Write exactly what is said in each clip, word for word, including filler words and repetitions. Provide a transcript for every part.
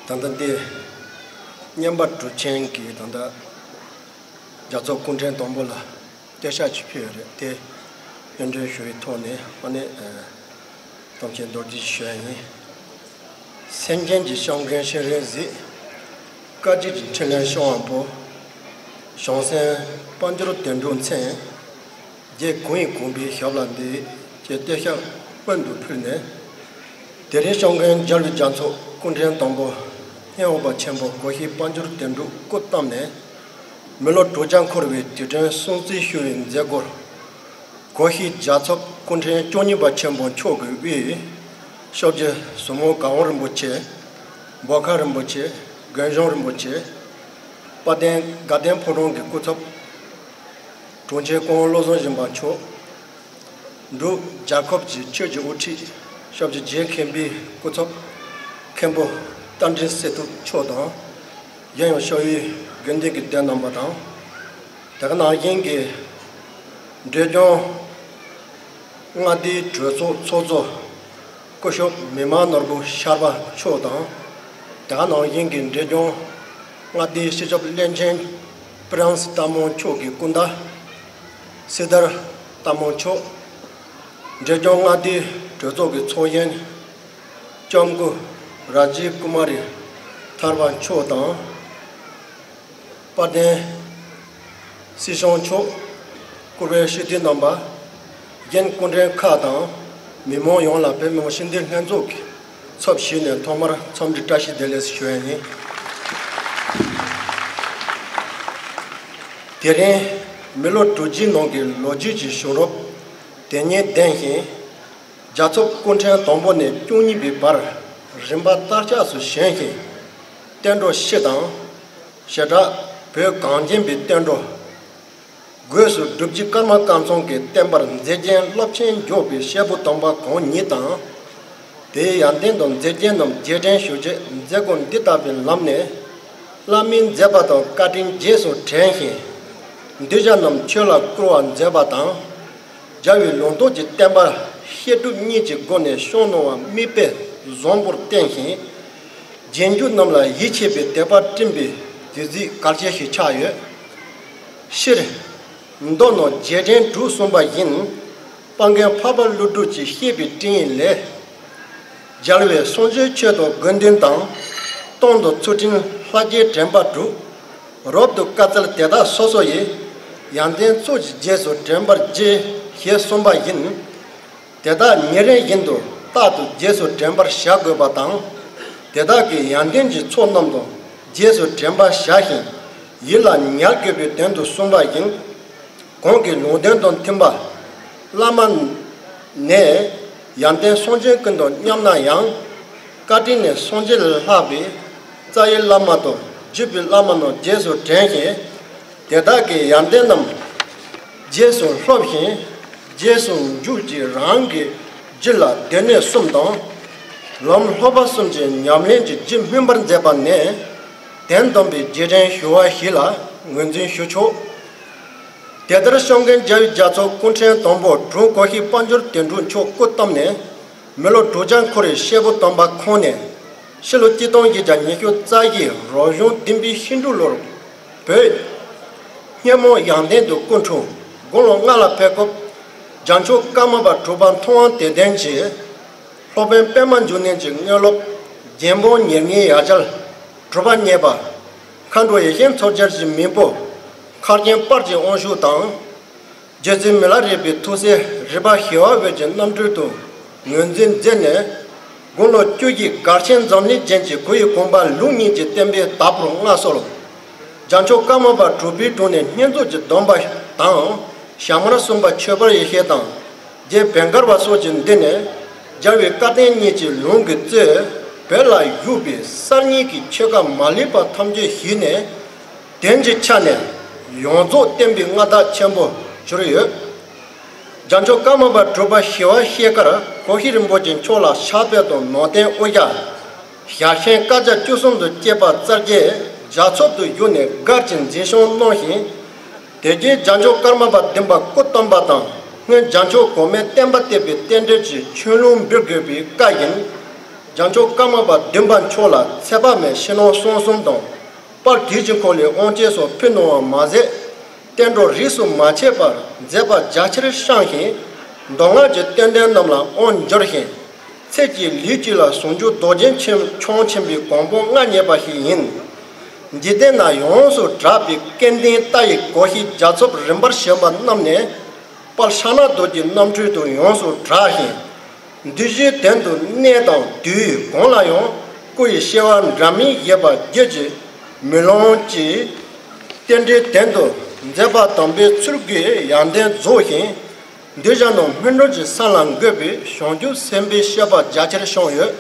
ད་ལྟ་འདི་བསྙེན་པ་གྲུབ་ཆེན་གྱིས་ད་ལྟ་རྒྱལ་ཚབ་སྐུ་ཕྲེང་དང་པོ་ལ་སྟོད་ཤག་ཅིག་ཕུལ་ཡོད་རེད་དེ། སྙན་སྒྲོན་ཞུ་བའི་ཐོག་ནས་ཨ་ནི་གཏམ་ཆེན་མདོར་བསྡུས་ཞུ་ཡ་ཡིན། སེམས་ཅན་གྱི་སྐྱབས་མགོན་ཤེས་རིག་གཟིགས། བཀའ་བརྒྱུད་ཀྱི་འཕྲིན་ལས་ཤོང་བ་པོ། བྱང་སེམས་དཔལ་འབྱོར་དོན་གྲུབ་མཚན། རྗེ་གང་ཡིན་གང་པའི་ཞབས་ལ་འདི་ཅེས་སྟོད་ཤག་སྔོན་དུ་ཕུལ་ནས། དེ་རིང་སྐྱབས་མགོན་རྒྱལ་བའི་རྒྱལ་ཚབ་སྐུ་ཕྲེང་དང་པོ་སྙན་འོག་པ་ཆེན་པོ་གོ་ཤྲི་དཔལ་འབྱོར་དོན་གྲུབ་སྐུ་བལྟམས་ནས། མི་ལོ་དྲུག་བརྒྱ་འཁོར་བའི་དུས་དྲན་སྲུང་བརྩི་ཞུ་བའི་མཛད་སྒོར། གོ་ཤྲི་རྒྱལ་ཚབ་སྐུ་ཕྲེང་བཅུ་གཉིས་པ་ཆེན་པོ་མཆོག་གིས་དབུས། སྐྱབས་རྗེ་ཟུར་མོ་གར་དབང་རིན་པོ་ཆེ། འབོ་ཁ་རིན་པོ་ཆེ། རྒན་གཞོན་རིན་པོ་ཆེ། དཔལ་ལྡན་དགའ་ལྡན་ཕོ་བྲང་གི་སྐུ་ཚབ། དྲུང་ཆེ་སྐུ་ངོ་བློ་བཟང་སྦྱིན་པ་མཆོག། འབྲུག་རྒྱལ་ཁབ་ཀྱི་ཆོས་ཀྱི་དབུ་ཁྲིད་སྐྱབས་རྗེ་རྗེ་མཁན་པོའི་སྐུ་ཚབ། མཁན་པོ་རྟ་མགྲིན་སྲས་ཐུབ་མཆོག་དང་། གཞན་ཡང་ཤར་ཡུལ་དགོན་སྡེ་གི་སྡེ་རྣམ་པ་དང་། དེ་ག་ནང་བཞིན་གྱི་འབྲས་ལྗོངས་མངའ་སྡེའི་གྲོས་ཚོགས་ཚོགས་གཙོ་སྐུ་ཞབས་མི་དམངས་ནོར་བུ་ཤར་པ་མཆོག་དང་། དེ་ག་ནང་བཞིན་གྱི་འབྲས་ལྗོངས་མངའ་སྡེའི་སྤྱི་ཁྱབ་བློན་ཆེན་པྲན་སི་ལྟ་མོ་མཆོག་གི་སྐུ་ཟླ་སྲི་ཐར་ལྟ་མོ་མཆོག། འབྲས་ལྗོངས་མངའ་སྡེའི་གྲོས་ཚོགས་ཀྱི་ཚོགས་གཞོན་ལྕམ་སྐུ་ར་ཇི་ཀུ་མ་རི་ཐར་པ་མཆོག་དང་། དཔལ་ལྡན་སྲིད་སྐྱོང་མཆོག། བཀུར་འོས་སྤྱི་འཐུས་རྣམ་པ། རྒན་སྐུ་མགྲོན་ཁག་དང་། མི་མང་ཡོངས་ལ་བོད་མི་མང་སྤྱི་འཐུས་ལྷན་ཚོགས་ཀྱི་ཚབ་ཞུས་ནས་ཐོག་མར་འཚམས་འདྲི་བཀྲ་ཤིས་བདེ་ལེགས་ཞུ་ཡ་ཡིན། དེ་རིང་མི་ལོ་དྲུག་ཅུའི་ནང་གི་ལོ་རྒྱུས་ཀྱི་བྱུང་རབས་དེ་ཉིད་ལྡན་ཞིང་། རྒྱལ་ཚབ་སྐུ་ཕྲེང་དང་པོ་ནས་བཅུ་གཉིས་པའི་བར་རིམ་པ་སྟར་ཆགས་སུ་བྱོན་ཞིང་། བསྟན་འགྲོ་སྤྱི་དང་། བྱེ་བྲག་བོད་གངས་ཅན་པའི་བསྟན་འགྲོ། སྒོས་སུ་སྒྲུབ་བརྒྱུད་ཀརྨ་བཀའ་ཚང་གི་བསྟན་པར་མཛེས་རྒྱན་རླབས་ཆེན་འཇོག་པའི་བཤད་པ་དམ་པ་གང་ཉིད་དང་། དེའི་ཡར་ལྡན་དང་མཛེས་རྒྱན་རྣམས་རྗེས་དྲན་ཞུ་ཆེད་མཛད་སྒོ་འདི་ལྟ་བུའི་ལམ་ནས། བླ་མའི་མཛད་པ་དང་བཀའ་དྲིན་རྗེས་སུ་དྲན་ཞིང་། གདུལ་བྱ་རྣམས་ཆོས་ལ་བསྐུལ་བར་མཛད་པ་དང་། རྒྱལ་བའི་ལུང་རྟོགས་ཀྱི་བསྟན་པ་བཤད་སྒྲུབ་གཉིས་ཀྱི་སྒོ་ནས་ཤོང་གནང་བ་མིག་དཔེ་བཟང་པོར་བསྟན་ཞིང་། རྗེས་འཇུག་རྣམས་ལ་ཡིད་ཆེས་པའི་དད་པ་བསྐྲུན་པའི་དུས་ཚིགས་གལ་ཆེ་ཞིག་ཆགས་ཡོད། སྤྱིར། མདོ་ནང་རྗེས་དྲན་དྲུག་གསུངས་པ་བཞིན། དཔལ་མགོན་འཕགས་པ་ཀླུ་སྒྲུབ་ཀྱིས་བཤད་པའི་སྤྲིངས་ཡིག་ལས། རྒྱལ་བའི་གསུང་ཆོས་ཆོས་དང་དགེ་འདུན་དང་། སྟོང་དང་ཚུལ་ཁྲིམས་ལྷ་བརྒྱའི་དྲན་པ་དྲུག། རབ་ཏུ་དཀའ་སྩལ་དེ་དག་སོ་སོ་ཡི། ཡོན་ཏན་ཚོགས་ཀྱི་རྗེས་སུ་དྲན་པར་བགྱི། ཞེས་གསུངས་པ་བཞིན། དེ་དག་ཉིན་རེ་བཞིན་དུ་རྟག་ཏུ་རྗེས་སུ་དྲན་པར་བྱ་དགོས་པ་དང་། དེ་དག་གི་ཡོན་ཏན་གྱི་ཚོགས་རྣམས་དང་རྗེས་སུ་དྲན་པར་བྱ་ཞིང་། ཡིད་ལ་ཉར་དགོས་པའི་དོན་དུ་གསུངས་པ་བཞིན། གོང་གི་ལུང་དོན་དང་མཐུན་པ། བླ་མ་ནས་ཡོན་ཏན་གསུང་ཆོས་ཀུན་དང་མཉམ་ན་ཡང་། བཀའ་དྲིན་ནས་གསུང་ཆོས་ལས་ལྷག་པའི་རྩ་བའི་བླ་མ་དང་བརྒྱུད་པའི་བླ་མ་རྣམས་རྗེས་སུ་དྲན་ཞིང་། དེ་དག་གི་ཡོན་ཏན་རྣམས་རྗེས་སུ་སློབ་ཞིང་རྗེས་སུ་འཇུག་ཅིང་རང་གི་རྒྱུད་ལ་སྡེ་སྣོད་གསུམ་དང་། ལམ་སློབ་པ་གསུམ་གྱི་ཉམས་ལེན་གྱི་རྒྱུ་སྨིན་པར་མཛད་པ་ནས། དོན་དམ་པའི་རྗེས་དྲན་ཞུ་བ་ཞིག་ལ་ངོས་འཛིན་ཞུ་ཆོག། དེ་ལྟར་སྐྱབས་མགོན་རྒྱལ་བའི་རྒྱལ་ཚབ་སྐུ་ཕྲེང་དང་པོ་དྲུང་གོ་ཤྲི་དཔལ་འབྱོར་དོན་གྲུབ་མཆོག་སྐུ་བལྟམས་ནས། མི་ལོ་དྲུག་བརྒྱ་འཁོར་བའི་སྐྱེས་བུ་དམ་པ་ཁོང་ནས། ཕྱི་ལོ་གཅིག་སྟོང་བཞི་བརྒྱ་ཉི་ཤུ་རྩ་བཞིའི་རབ་བྱུང་བདུན་པའི་ཤིང་འབྲུག་ལོར། བོད་སྙེ་མོ་ཡང་སྟེང་དུ་སྐུ་འཁྲུངས། དགུང་ལོ་ལྔ་ལ་ཕེབས་སྐབས། རྒྱལ་མཆོག་ཀརྨ་པ་གྲུབ་པ་མཐོང་བ་དད་ལྡན་གྱིས། སློབ་དཔོན་པདྨ་འབྱུང་གནས་ཀྱི་དངོས་སློབ། རྒྱལ་འབངས་ཉེར་ལྔའི་ཡ་གྱལ། གྲུབ་པ་བརྙེས་པ། མཁའ་འགྲོ་ཡེ་ཤེས་མཚོ་རྒྱལ་གྱི་མེས་པོ། མཁར་ཆེན་དཔལ་གྱི་དབང་ཕྱུག་དང་། རྗེ་བཙུན་མི་ལ་རས་པའི་ཐུགས་སྲས་རི་པ་ཞི་བ་འོད་ཀྱི་རྣམ་སྤྲུལ་དུ་ངོས་འཛིན་མཛད་ནས། དགུང་ལོ་བཅུ་བཞི་སྒར་ཆེན་འཛམ་གླིང་རྒྱན་གྱི་གུ་ཡི་དགོངས་པ་ལུགས་གཉིས་ཀྱི་བསྟན་པའི་བདག་པོར་མངའ་གསོལ། རྒྱལ་མཆོག་ཀརྨ་པ་གྲུབ་པའི་དྲུང་ནས་བསྙེན་རྫོགས་ཀྱི་སྡོམ་པ་དང་། ཞྭ་དམར་གསུམ་པ་ཆོས་དཔལ་ཡེ་ཤེས་དང་། རྗེ་བན་དཀར་བ་སོགས་ཀྱི་མདུན་ནས། རྒྱལ་བའི་བཀའ་བསྟན་གཉིས་ཀྱི་ལུང་གིས་གཙོས། བོད་ལ་བཞུགས་པའི་གསར་རྙིང་གི་ཆོས་བཀའ་མ་ལུས་པ་ཐམས་ཅད་ཞུས་ནས། དོན་གྱི་ཆ་ནས་ཡོངས་རྫོགས་བསྟན་པའི་མངའ་བདག་ཆེན་པོར་གྱུར་ཡོད། རྒྱལ་མཆོག་ཀརྨ་པ་གྲུབ་པ་ཞི་བ་ཤེལ་དཀར་གོ་ཤྲི་རིན་པོ་ཆེ་མཆོག་ལ་ཕྱག་དཔེ་དང་ནང་རྟེན་དབུ་ཞྭ། ཞལ་ཆེམས་བཀའ་རྒྱ་བཅུ་གསུམ་དང་བཅས་པ་སྩལ་རྗེས་རྒྱལ་ཚབ་ཏུ་བཞུགས་ནས་སྒར་གྱི་མཛེས་ཤོང་གནང་ཞིང་། དེ་རྗེས་རྒྱལ་མཆོག་ཀརྨ་པ་བདུན་པ་སྐུ་བལྟམས་པ་དང་། སྔོན་རྒྱལ་མཆོག་གོང་མས་བསྟན་པ་གཏད་པའི་རྟེན་འབྲེལ་གྱི་ཆོས་ལུང་འབུལ་དགོས་པའི་བཀའ་བཞིན། རྒྱལ་མཆོག་ཀརྨ་པ་བདུན་པ་མཆོག་ལ་ཚེ་དཔག་མེད་ཕྱི་ནང་གསང་གསུམ་དང་། དཔལ་དུས་ཀྱི་འཁོར་ལོའི་དབང་ཆེན་སོགས་ཕུལ་གནང་བ་མ་ཟད། བསྟན་འགྲོ་རིས་སུ་མ་ཆད་པར་མཛད་པ་རྒྱ་ཆེར་བཤམས་ཤིང་། མདོ་སྔགས་ཀྱི་བསྟན་དོན་རྣམས་ལ་དབང་བསྒྱུར་ཞིང་། ཚེ་གཅིག་ལུས་གཅིག་ལ་ཟུང་འཇུག་རྡོ་རྗེ་འཆང་ཆེན་པོའི་གོ་འཕང་མངའ་བརྙེས་པ་ཞིག་ཡིན། འཇིག་རྟེན་ན་ཡོངས་སུ་གྲགས་པའི་སྐལ་ལྡན་ལྟ་ཡི་གོ་ཤེས་རྒྱ་ཚབ་རིམ་པར་བྱོན་པ་རྣམས་ནས། དཔལ་ཕྱག་ན་རྡོ་རྗེའི་རྣམ་འཕྲུལ་དུ་ཡོངས་སུ་གྲགས་ཤིང་། འདུལ་བྱེད་དོན་དུ་གནས་དང་དུས་གང་ལ་ཡང་སྐུ་ཡི་བྱེ་བ་འདྲ་མིན་བཞད་པ་བརྒྱད་ཀྱིས་མེ་ལོང་གཅིག་རྟེན་འབྲེལ་དོན་དུ་མཛད་པ་དམ་པའི་ཚུལ་གྱིས་ཡར་ལྡན་རྫོགས་ཤིང་། གདུལ་བྱ་རྣམས་སྨིན་གྲོལ་གྱི་ས་ལ་འགོད་པའི་བྱང་ཆུབ་སེམས་དཔའི་སྤྱོད་པ་རྒྱ་ཆེར་བྱུང་ཡོད།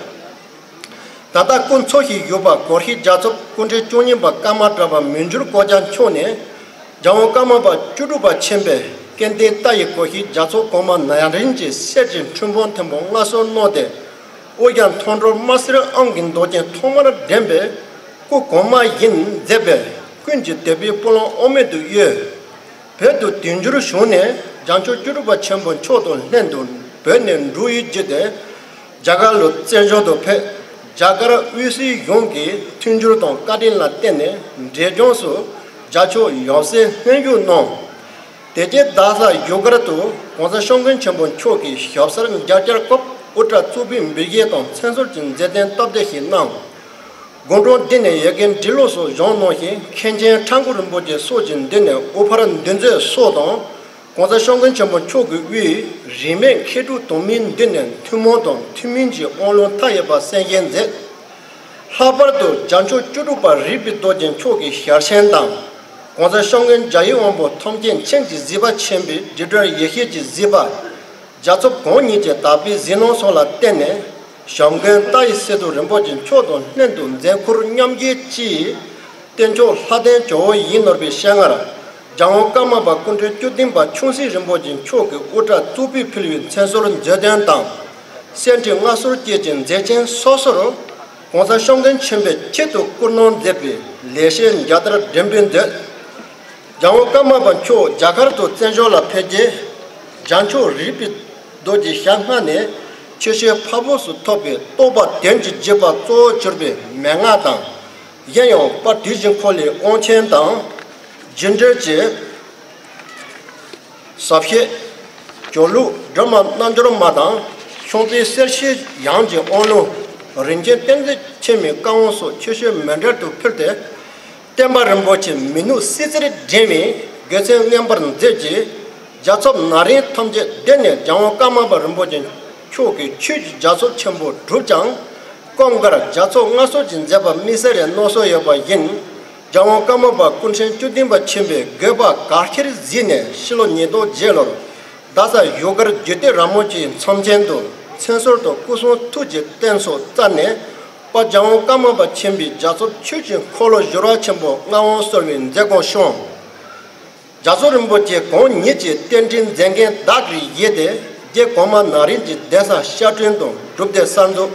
ད་ལྟ་སྐུ་འཚོ་ཞིང་བཞུགས་པ་གོ་ཤྲི་རྒྱལ་ཚབ་སྐུ་ཕྲེང་བཅུ་གཉིས་པ་ཀརྨ་གྲགས་པ་མི་འགྱུར་གོ་ཆ་མཆོག་ནས། རྒྱལ་དབང་ཀརྨ་པ་བཅུ་དྲུག་པ་ཆེན་པོའི་སྐལ་ལྡན་ལྟ་ཡི་གོ་ཤྲི་རྒྱལ་ཚབ་གོང་མ་ན་རིམ་གྱི་གསེར་གྱི་འཕྲུལ་འཕོང་ཐེངས་པོ་མངའ་གསོལ་གནང་སྟེ། དབུ་རྒྱན་མཐོང་གྲོལ་དམར་སེར་ཨང་གི་མདོག་ཅན་ཐོག་མར་འདྲེན་པའི་སྐུ་གོང་མ་བཞིན་མཛད་པས་ཀུན་གྱི་དད་པའི་སྤུ་ལོང་དབང་མེད་དུ་གཡོས། བོད་དུ་དུས་འགྱུར་བྱུང་ནས་རྒྱལ་མཆོག་བཅུ་དྲུག་པ་ཆེན་པོ་མཆོག་དང་ལྷན་དུ་བོད་ནས་འགྲོ་བའི་རྒྱུ་དེ། རྒྱ་གར་ལ་བཙན་བྱོལ་དུ་ཕེབས། རྒྱ་གར་དབུས་སའི་གཞུང་གི་མཐུན་འགྱུར་དང་བཀའ་དྲིན་ལ་བརྟེན་ནས་འབྲས་ལྗོངས་སུ་རྒྱལ་མཆོག་ཡབ་སྲས་ལྷན་བཞུགས་གནང་། དེ་རྗེས་རྡ་ས་བཞུགས་སྒར་དུ་གོང་ས་སྐྱབས་མགོན་ཆེན་པོ་མཆོག་གིས་ཞབས་སར་མཇལ་བཅར་སྐབས་དབུ་སྐྲ་གཙུག་ཕུད་འབུལ་བཞེས་དང་མཚན་གསོལ་གྱི་མཛད་རྟེན་སྟབས་བདེ་ཞིག་གནང་། དགུང་གྲངས་འདི་ནས་ཡ་གི་འབྲི་ཀློག་སོགས་སྦྱངས་གནང་ཞིང་། མཁན་ཆེན་ཁྲ་འགུ་རིན་པོ་ཆེ་སོགས་ཀྱིས་འདི་ནས་དབུ་ཕར་འདུ་མཛད་སོགས་དང་། གོང་ས་སྐྱབས་མགོན་ཆེན་པོ་མཆོག་གི་དབུས་རིས་མེད་མཁས་གྲུབ་དུ་མས་འདི་ནས་ཐུན་མོང་དང་ཐུན་མིན་གྱི་དབང་ལུང་མཐའ་ཡས་པ་གསན་བཞེས་མཛད། ལྷག་པར་དུ་རྒྱལ་མཆོག་བཅུ་དྲུག་པ་རིགས་པའི་རྡོ་རྗེ་མཆོག་གི་ཞལ་ཆེམས་དང་། གོང་ས་སྐྱབས་མགོན་རྒྱ་ཡི་དབང་པོ་ཐམས་ཅད་མཁྱེན་གྱི་གཟིགས་པ་ཆེན་པོའི་དྲིལ་བསྒྲགས་ཡེ་ཤེས་ཀྱི་གཟིགས་པ། རྒྱལ་ཚབ་གང་ཉིད་ཀྱི་དག་པའི་གཟིགས་སྣང་སོགས་ལ་བརྟེན་ནས། བྱམས་མགོན་ལྟ་ཡི་སི་ཏུ་རིན་པོ་ཆེ་མཆོག་དང་ལྷན་དུ་མཛད་ཁུར་མཉམ་བཞེས་ཀྱིས། རྟེན་མཆོག་ལྷ་ལྡན་ཇོ་བོ་ཡིད་ནོར་བའི་སྤྱན་སྔར། རྒྱལ་དབང་ཀརྨ་པ་སྐུ་ཕྲེང་བཅུ་བདུན་པ་ཆུང་སྲིད་རིན་པོ་ཆེ་མཆོག་གི་དབུ་སྐྲ་གཙུག་ཕུད་ཕུལ་བའི་མཚན་གསོལ་མཛད་དོན་དང་། གསེར་ཁྲི་མངའ་གསོལ་བཅས་ཀྱི་མཛད་ཆེན་སོ་སོར། གོང་ས་སྐྱབས་མགོན་ཆེན་པོས་ཆེད་དུ་བསྐུལ་གནང་མཛད་པའི་ལེགས་བཤད་མཇལ་དར་སྒྲེང་འབུལ་མཛད། རྒྱལ་དབང་ཀརྨ་པ་མཆོག་རྒྱ་གར་དུ་བཙན་བྱོལ་ལ་ཕེབས་རྗེས། རྒྱལ་མཆོག་རིགས་པའི་རྡོ་རྗེའི་ཞལ་སྔ་ནས་ཆོས་བཤད་ཕ་བོང་སུ་ཐོབ་པའི་རྟོགས་པ་དོན་གྱི་བརྒྱུད་པ་གཙོ་བོར་གྱུར་པའི་མན་ངག་དང་། གཞན་ཡང་དཔལ་དུས་ཀྱི་འཁོར་ལོའི་དབང་ཆེན་དང་། རྒྱུད་འགྲེལ་གྱི་ཟབ་བཤད། སྦྱོར་ཀློག་སྒྲོན་མ་རྣལ་འབྱོར་མ་དང་། ཤོང་པའི་གསེར་ཞུན་ཡང་གི་དབང་ལུང་། རིན་ཆེན་གཏེར་མཛོད་ཆེན་མོའི་བཀའ་དབང་སོགས་ཆོས་བཤད་མཎྜལ་དུ་ཕུལ་ཏེ། བསྟན་པ་རིན་པོ་ཆེ་མི་ནུབ་སྲིད་རྩེར་སྒྲེང་བའི་དགེ་མཚན་མངོན་པར་མཛད་ཅིང་། རྒྱལ་ཚབ་ན་རིམ་ཐམས་ཅད་འདི་ནས་རྒྱལ་དབང་ཀརྨ་པ་རིན་པོ་ཆེ་མཆོག་གི་ཆོས་ཀྱི་རྒྱ་མཚོ་ཆེན་པོ་བསྒྲུབས་ཀྱང་། སྐབས་འགར་རྒྱ་མཚོ་མངའ་གསོལ་གྱི་མཛད་པ་དམིགས་བསལ་རེ་གནང་སྲོལ་ཡོད་པ་བཞིན། རྒྱལ་དབང་ཀརྨ་པ་སྐུ་ཕྲེང་བཅུ་བདུན་པ་ཆེན་པོའི་དགོངས་པ་གར་ཁྱེར་གཟིགས་ནས་ཕྱི་ལོ་ཉིས་སྟོང་བརྒྱད་ལོར་རྡ་ས་བཞུགས་སྒར་རྒྱུད་སྟོད་ར་མོ་ཆེའི་མཚམས་ཆེན་དུ་མཚན་གསོལ་དང་སྐུ་གསུང་ཐུགས་ཀྱི་རྟེན་སོགས་བསྩལ་ནས། དཔལ་རྒྱལ་དབང་ཀརྨ་པ་ཆེན་པོའི་རྒྱལ་ཚབ་ཆོས་ཀྱི་འཁོར་ལོ་བསྒྱུར་བ་ཆེན་པོ་མངའ་དབང་གསོལ་བའི་མཛད་སྒོ་བྱུང་། རྒྱ་མཚོ་རིན་པོ་ཆེ་གང་ཉིད་ཀྱི་རྟེན་འབྲེལ་མཛད་འགན་བདག་གིར་བཞེས་ཏེ། རྗེ་གོང་མ་ན་རིམ་གྱི་གདན་ས་བཤད་སྒྲོན་དང་སྒྲུབ་སྡེ་གསར་འཛུགས།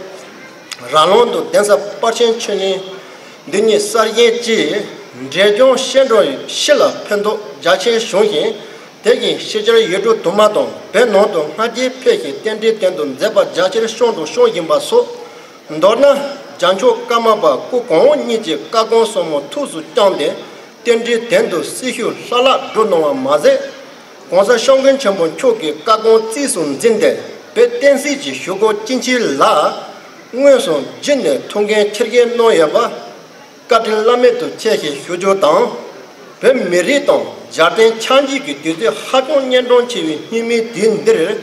ར་ལུང་དུ་གདན་ས་དཔལ་ཆེན་ཆོས་གླིང་འདི་ཉིད་གསར་བཞེངས་ཀྱིས། འབྲས་ལྗོངས་བཤད་སྒྲུབ་སྤྱི་ལ་ཕན་ཐོགས་རྒྱ་ཆེན་བྱུང་ཞིང་། དེ་བཞིན་ཕྱི་རྒྱལ་ཡུལ་གྲུ་དུ་མ་དང་བོད་ནང་དུ་སྔ་རྗེས་ཕེབས་ཤིང་རྟེན་འབྲེལ་དོན་དུ་མཛད་པ་རྒྱ་ཆེར་བྱུང་དང་བྱུང་བཞིན་པ་སོགས། མདོར་ན། རྒྱལ་མཆོག་ཀརྨ་པ་སྐུ་གོང་འོག་གཉིས་ཀྱི་བཀའ་དགོངས་ཟབ་མོ་ཐུགས་སུ་བཅངས་ཏེ། རྟེན་འབྲེལ་དོན་དུ་སྲི་ཞུ་ལྷག་ལྷག་བསྒྲུབས་གནང་བ་མ་ཟད། གོང་ས་སྐྱབས་མགོན་ཆེན་པོ་མཆོག་གི་བཀའ་དགོངས་གཙིགས་སུ་འཛིན་ཏེ། བོད་བསྟན་སྲིད་ཀྱི་ཞུ་སྒོ་ཅི་མཆིས་ལ། དངོས་སུ་བརྒྱུད་ནས་ཐུགས་འགན་འཁྱེར་འཁྱེར་གནང་ཡོད་པ། བཀའ་དྲིན་བླ་མེད་དུ་ཆེ་ཞེས་ཞུ་རྒྱུ་དང་། བོད་མི་རིགས་དང་རྒྱལ་བསྟན་ཆགས་འཇིག་གི་དུས་ཚོད་ཧ་ཅང་གཉན་འཕྲང་ཆེ་བའི་སྙིགས་མའི་དུས་འདིར།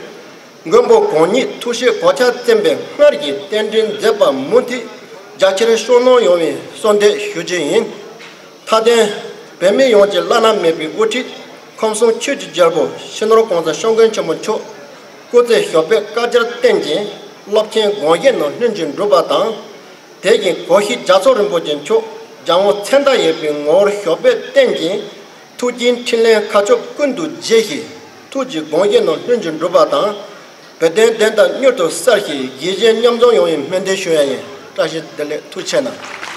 མགོན་པོ་གང་ཉིད་ཐུགས་བཞེད་གོ་ཆ་བཙན་པའི་སྔར་གྱི་རྟེན་འབྲེལ་མཛད་པ་མུ་མཐུད་རྒྱ་ཆེར་བསྐྱངས་གནང་ཡོང་བའི་གསོལ་འདེབས་ཞུ་རྒྱུ་ཡིན། མཐའ་དོན། བོད་མི་ཡོངས་ཀྱི་བླ་ན་མེད་པའི་དབུ་ཁྲིད། ཁམས་གསུམ་ཆོས་ཀྱི་རྒྱལ་པོ་སྤྱི་ནོར་༸གོང་ས་༸སྐྱབས་མགོན་ཆེན་པོ་མཆོག་སྐུ་ཚེ་ཞབས་པད་བསྐལ་བརྒྱར་བརྟན་ཅིང་། རླབས་ཆེན་དགོངས་བཞེད་རྣམས་ལྷུན་གྱིས་འགྲུབ་པ་དང་། དེ་བཞིན་གོ་ཤྲི་རྒྱལ་ཚབ་རིན་པོ་ཆེ་མཆོག་རྒྱལ་དབང་མཚན་རྟགས་ཡོད་པའི་ངོ་བོར་ཞབས་པད་བརྟན་ཅིང་། ཐུགས་ཀྱི་འཕྲིན་ལས་མཁའ་ཁྱབ་ཀུན་ཏུ་རྒྱས་ཤིང་། ཐུགས་ཀྱི་དགོངས་བཞེད་རྣམས་ལྷུན་གྱིས་འགྲུབ་པ་དང་། བོད་དོན་བདེན་མཐའ་མྱུར་དུ་གསལ་ཞིང་། གཞིས་བྱེས་མཉམ་འཛོམས་ཡོང་བའི་སྨོན་འདུན་ཞུ་ཡ་ཡིན། བཀྲ་ཤིས་བདེ་ལེགས། ཐུགས་རྗེ་གནང་།